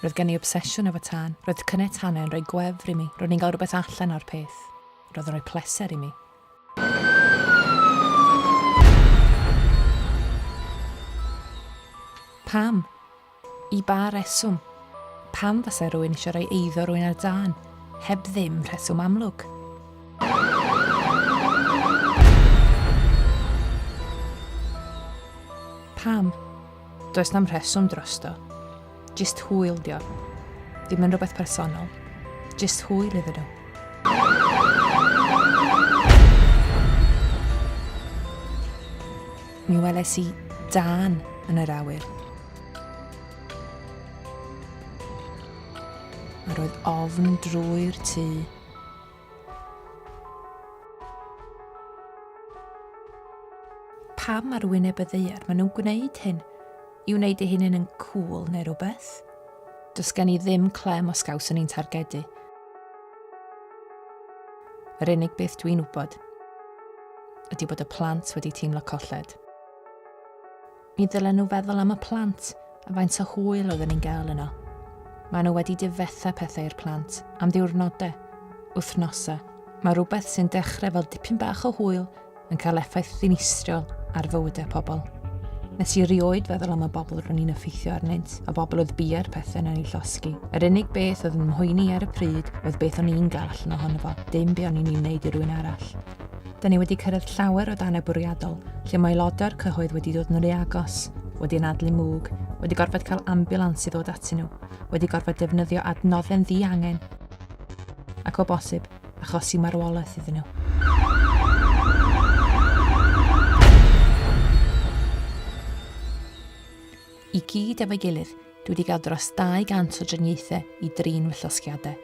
Roedd gen i obsesiwn efo tân. Roedd cynnau tanau yn rhoi gwefr i mi. Ro'n i'n gael rhywbeth allan o'r peth. Roedd yn rhoi pleser i mi. Pam? I ba reswm? Pam fasai rhywun eisiau rhoi eiddo rhywun ar dân, heb ddim rheswm amlwg? Pam? Does na'm rheswm drosto. Jyst hwyl 'di o. Ddim yn rhywbeth personol. Jyst hwyl iddyn nhw. Mi weles i dân yn yr awyr. A roedd ofn drwy'r tŷ. Pam ar wyneb y ddaear maen nhw'n gwneud hyn? I wneud eu hunain yn cŵl neu rywbeth? Does gen i ddim clem os gawson ni'n targedu. Yr unig beth dwi'n wybod ydy bod y plant wedi teimlo colled. Mi ddylen nhw feddwl am y plant a faint o hwyl oedden ni'n gael yno. Maen nhw wedi difetha pethau i'r plant am ddiwrnodau, wythnosau. Mae rhywbeth sy'n dechrau fel dipyn bach o hwyl yn cael effaith ddinistriol ar fywydau pobl. Nes i rioed feddwl am y bobl ro'n i'n effeithio arnynt, y bobl oedd biau'r pethau na'n eu llosgi. Yr unig beth oedd yn mhoeni ar y pryd oedd beth o'n i'n gael allan ohono fo, dim be o'n i'n ei wneud i rywun arall. Da ni wedi cyrraedd llawer o danau bwriadol lle mae aelodau'r cyhoedd wedi dod yn rhy agos, wedi anadlu mwg, wedi gorfod cael ambiwlans i ddod atyn nhw, wedi gorfod defnyddio adnoddau'n ddi-angen, ac o bosib, achosi marwolaeth iddyn nhw. I gyd efo'i gilydd, dwi wedi cael dros 200 o driniaethau i drin fy llosgiadau.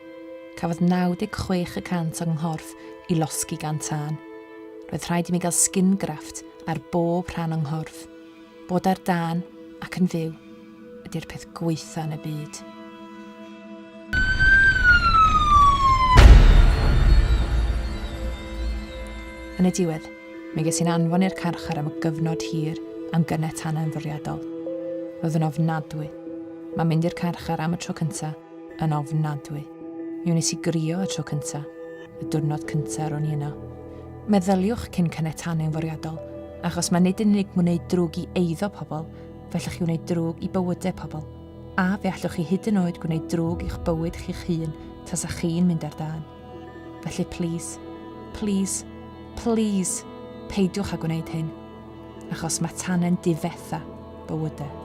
Cafodd 96 y cant o'n nghorff i losgi gan tân. Roedd rhaid i mi gael skin graft ar bob rhan o'n nghorff. Bod ar dân ac yn fyw ydy'r peth gwaetha yn y byd. Yn y diwedd, Mi ges i'n anfon i'r carchar am gyfnod hir am gynnau tanau yn fwriadol. Roedd yn ofnadwy. Mae mynd i'r carchar am y tro cynta yn ofnadwy. Mi wnes i grio y tro cynta, y diwrnod cynta ro'n i yno. Meddyliwch cyn cynnau tanau yn fwriadol, achos mae nid yn unig wneud drwg i eiddo pobl, fe allwch chi wneud drwg i bywydau pobl, a fe allwch chi hyd yn oed gwneud drwg i'ch bywyd chi'ch hun tasa chi'n mynd ar dân. Felly plîs, plîs, plîs, peidiwch â gwneud hyn, achos mae tanau'n difetha bywydau.